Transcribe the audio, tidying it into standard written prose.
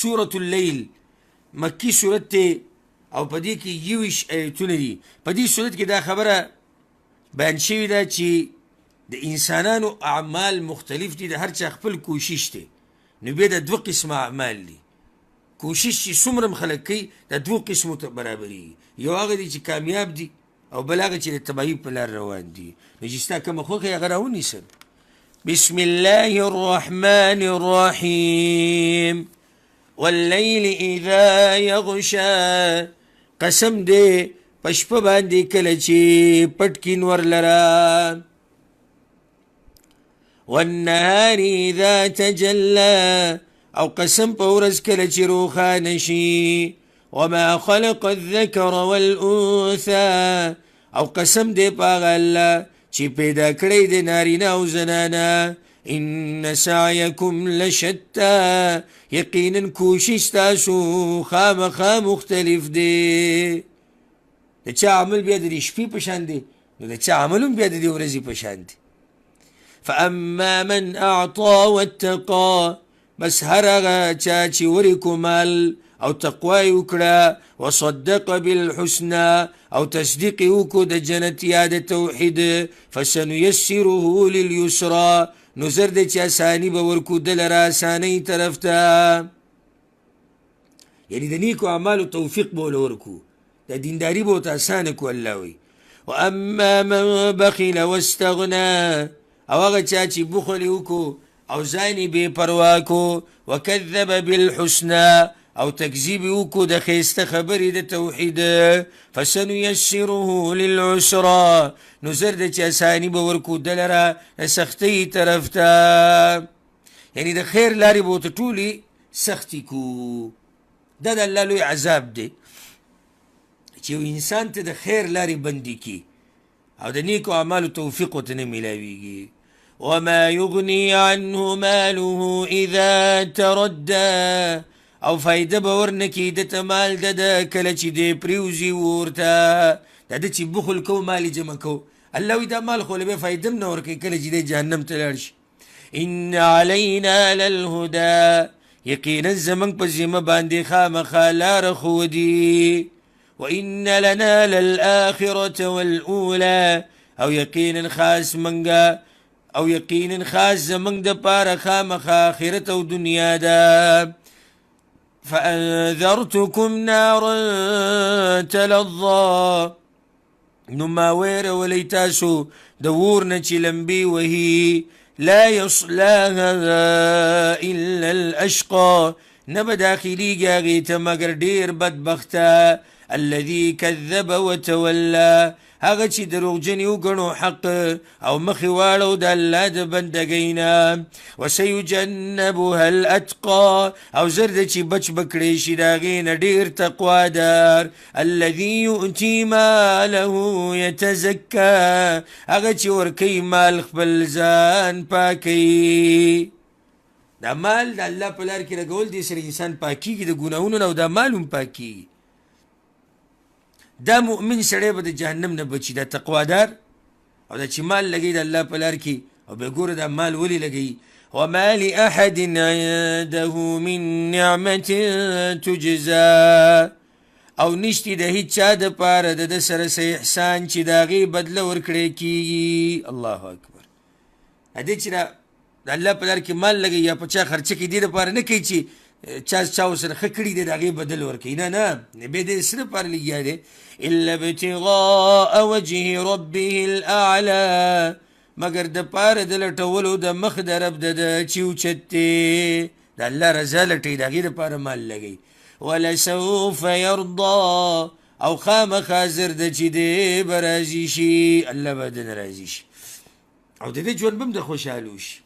سورة اللیل مکی سورت دی او په دې کې 21 ایتونه دي. په دې سورت کې دا خبره بیان شوې ده چې د انسانانو اعمال مختلف دي، د هر چا خپل کوشش دی. نو بیا د دوه قسمه اعمال دي. کوشش چې څومره هم خلک کوي د دوو قسمو ته برابرېږي، یو هغه دی چې کامیاب دي او بل هغه چې د تباهي په لار روان دي. نو چې ستا کومه خوښه هغه راونیسه. بسم الله الرحمن الرحیم واللیل اذا یغشا. قسم دی په شپه باندې کله چې پټ کین ورلره. والنهار اذا تجلى، او قسم په ورځ کله چې روښانه شي. وما خلق الذکر والانثى، او قسم دی په هغه الله چې پیدا کړی دی نارینه او زنانه. ان سعیکم لشتی، یقینا کوشش تاسو خامخا مختلف دی. د چا عمل بیا د دې شپې په شان دی، نو د چا عمل هم بیا د دې ورځې په شان دی. فاما من اعطا واتقا، بس هر هغه چا چې ورکو مال او تقوا یې وکړه، وصدق بالحسنى، او تصدیق یې وکړو د جنت یا د توحید، فسنیسره للیسرا، نو زر دی چې اساني به ورکو ده لره اسانۍ طرف ته. یعنې د نیکو اعمالو توفیق به ورله ورکو، د دینداري به ورته اسانه کړو. الله وایي واما من بخل واستغنا، او هغه چا چې بخل یې وکړو او ځان یې بې پروا کړو، وکذب بالحسنى، او تکذیب یې وکړو د ښایسته خبرې د توحید، فسنیسره للعسرا، نو زر دی چې اساني به ورکړو ده لره د سختۍ طرف ته. یعنې د خیر لارې به ورته ټولې سختې کړو. دا د الله لوی عذاب دی چې یو انسان ته د خیر لارې بندې کړي او د نیکو اعمالو توفیق ورته نه میلاویږي. وما یغنی عنه ماله اذا تردى، او فایده به ورنه کړي ده ته مال د ده کله چې دی پرېوځي ورته. دا ده چې بخل کوو مال یې جمع کوو، الله وایي دا مال خو له بیا فایده هم نه ورکوي کله چې دی جهنم ته لاړ شي. ان علینا للهدى، یقینا زموږ په ذمه باندې خامخا لاره ښودي. وان لنا للآخرة والأولى، او یقینا خاص منګه او یقینا خاص زموږ دپاره خامخا آخرت او دنیا ده. فأنذرتكم نارا تلظى، نو ما ویرولئ تاسو د اور نه چې لمبې وهي. لا يصلاها إلا الأشقى، نه به داخلېږي هغې ته مګر ډېر بدبخته. الذي كذب وتولى، هغه چې دروغجن یې وګڼو حق او مخ یې واړو د الله د بندګۍ نه. وسیجنبها الاتقا، او زر ده چې بچ به کړی شي د هغې نه ډېر تقوادار. الذي یؤتي ماله یتزکا، هغه چې ورکوي مال خپل ځان پاکوي. دا مال د الله په لار کې لګول دې سره انسان پاکېږي د ګناهونو نه، او دا مال هم پاکېږي. دا مؤمن سړی به د جهنم نه بچي، دا تقوادار او دا چې مال لګوي د الله په لار کې، او بیا ګوره دا مال ولې لګوي. وما لأحد عنده من نعمة تجزا، او نشتي د هیچا دپاره د ده سره څه احسان چې د هغې بدله ورکړی کېږي. الله اکبر. دې چې د الله په لار کې مال لګوي یا په چا خرچه کوي، دې دپاره نه کوي چې چا چا ورسره ښه کړي دی د هغې بدل ورکوي، نه نه، بیا دې څه دپاره لګیا دی؟ الا ابتغاء وجه ربه الاعلی، مګر دپاره د لټولو د مخ د رب د ده چې اوچت دی، د الله رضا لټوي، د هغې دپاره مال لګوي. ولسوف یرضا، او خامخا زر ده چې دی به راضي شي، الله به د نه راضي شي او د دې ژوند به هم د خوشحالو شي.